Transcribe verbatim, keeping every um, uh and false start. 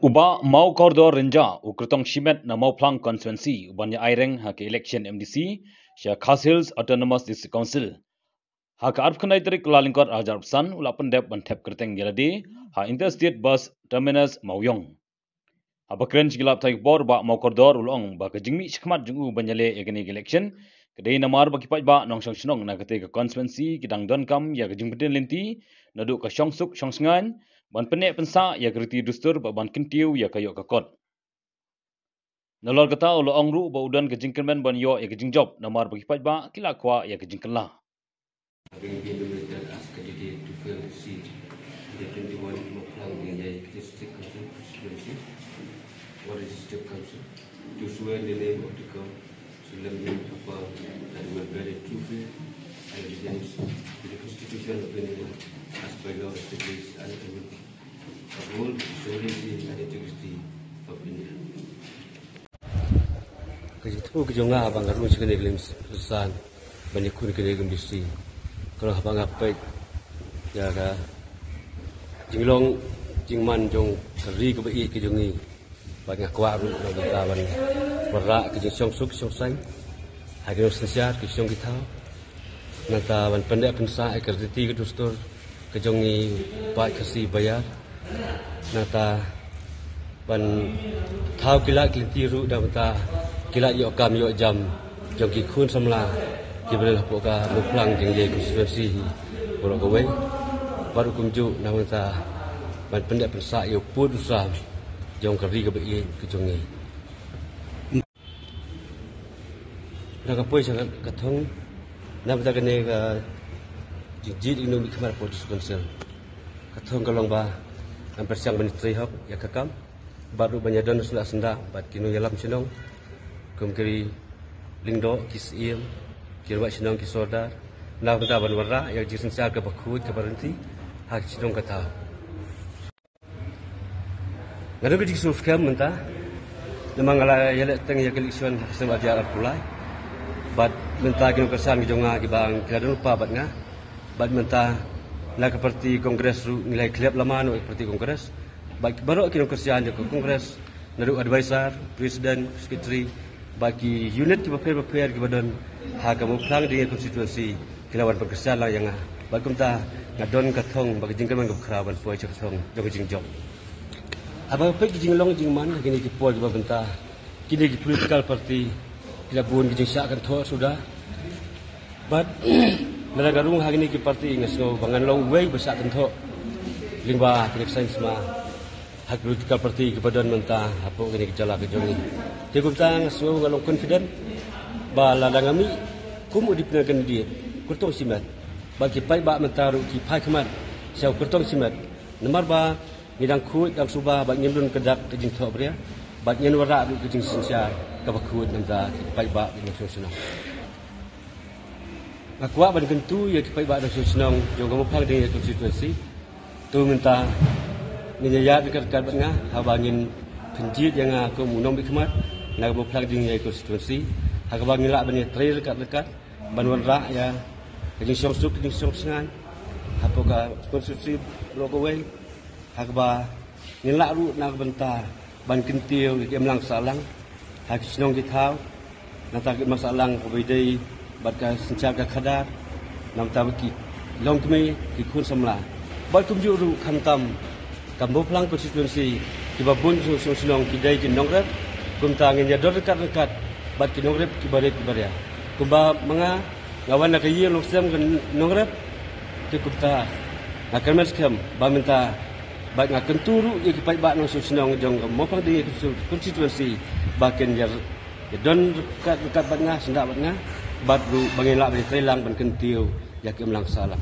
U Bah Mawkordor Rynjah, u kyrtong shimet na Mawphlang Constituency, u ban ïa aireng ha ka election M D C sha Khasi Hills Autonomous District Council. Ha ka arphew khyndai tarik Kyllalyngkot arhajar arphew san, u la pyndep ban thep kyrteng ïa lade ha Interstate Bus Terminus Mawiong. Haba kren sha ki lad pathai khubor, u Bah Mawkordor u la ong ba ka jingmih shakhmat jong u ban ïaleh ïa kane ka election ka dei namar ba ki paidbah nongshong shnong na katei ka constituency ki dang donkam ïa ka jingpyntip lynti naduh ka shongsuk shongsaiñ, ban pynneh pynsah ïa ka riti dustur bad ban kyntiew ïa ka ïoh ka kot. Nalor kata, u la ong ruh ba u don ka jingkyrmen ban ïoh ïa ka jingjop namar ba ki paidbah ki la kwah ïa ka jingkylla. Having been nominated as candidate to fill the seat in the twenty-one Mawphlang Dingïei District Council constituency, Wahrinsing District Council, to swear in the name of the God, solemnly affirm that I will bear true faith and allegiance to the Constitution of India as by law established, and I will uphold with sovereignty and integrity of India. Ka jingthmu ka jong nga haba nga rung sha kane ka liang san ban ïakhun kane ka M D C, ka long haba nga peit ïa ka jinglong jingman jong ka ri kaba ïeit ka jong ngi. Bad nga kwah ruh na ka bynta ban wanrah ka jingshongsuk shongsaiñ ha ki nongsynshar, ki shnong ki thaw. Nangta ban pyndep pynsah ïa ka riti ka dustur ka jong ngi paid Khasi baïar. Nangta ban thaw ki lad ki lynti ruh na ka bynta ki lad ïoh kam ïoh jam jong ki khun samla kiba don hapoh ka Mawphlang Dingïei constituency baroh kawei. Bad ruh kumjuh na ka bynta ban pyndep pynsah ïa u pud u sam jong ka ri kaba ïeit ka jong ngi. Na ka poi sha ka thong, na bynta kane ka jingjied ïa u nongmihkhmat hapoh District Council. Ka thong ka long ba ngan pyrshang ban trei hok ïa ka kam bad ruh ban ïadon syndah syndah bad ki nongïalam shnong kum ki lyngdoh, ki syiem, ki rangbah shnong, ki sordar, na bynta ban wanrah ïa ka jingsynshar kaba khuid kaba ryntih ha ki shnong ka thaw. Nga don ka jingsngewskhem mynta namar nga la ïaleh teng ïa ka election ha ka snem arhajar arphew lai. Bad mynta ki nongkyrshan ki jong nga kiba ki la don lypa bad nga. Bad mynta na ka parti Congress ruh ngi la ïakhlep lama noh ïa ka parti Congress. Bad baroh ki nongkyrshan jong ka Congress, naduh advisor, president, secretary, bad ki unit kiba pher bapher kiba don ha ka Mawphlang Dingïei constituency ki la wan pynkyrshan lang ïa nga. Bad kumta nga don ka thong bad ka jingkyrmen kaba khraw ban poi sha ka thong jong ka jingjop. Haba nga peit ki jinglong jingman ha kine ki por kiba mynta, kine ki political party ki la bun ki jingshah kynthoh suda. Bad lada nga rung ha kine ki party nga sngew ba ngan long uwei ba shah kynthoh lyngba kine ki saiñ sma ha ki political party kiba don mynta hapoh kane ka jylla ka jong ngi. Te kumta nga sngew nga long confident ba lada nga mih kum u independent candidate, kyrtong shimet, bad ki paidbah mynta ruh ki phai khmat sha u kyrtong shimet. Namar ba ngi dang khuid dang suba bad ngim don kdar ka jingthohbria bad ngin wanrah ruh ka jingsynshar kaba khuid na bynta ki paidbah ki nongshong shnong. Nga kwah ban kyntu ïa ki paidbah nongshong shnong jong ka Mawphlang Dingïei constituency. To mynta ngin ïa ïaid ryngkat ryngkat bad nga haba ngin pynjied ïa nga kum u nongmihkhmat na ka Mawphlang Dingïei constituency, ha kaba ngin lah ban ïatrei ryngkat ryngkat ban wanrah ïa ka jingshongsuk ka jingshongsaiñ hapoh ka constituency baroh kawei. Ha kaba ngin lah ruh na ka bynta ban kyntiew ïa ka imlang sahlang ha ki shnong ki thaw, nangta ka imlang sahlang kaba ïadei bad ka synshar ka khadar, nangta bad ki longkmie, ki khun samla. Bad kumjuh ruh khamtam ka Mawphlang constituency kiba bun shnong shnong ki dei ki nongrep, kumta ngin ïadon ryngkat ryngkat bad ki nongrep kiba rit kiba ria. Kumba ma nga nga wan na ka ïing longsem ka nongrep. Te kumta nga kyrmen skhem ba mynta bad nga kyntu ruh ïa ki paidbah nongshong shnong jong ka Mawphlang Dingïei constituency ba kin ïa, ïa don ryngkat ryngkat bad nga, syndah bad nga, bad ruh ba ngin lah ban ïatrei lang ban kyntiew ïa ka imlang sahlang.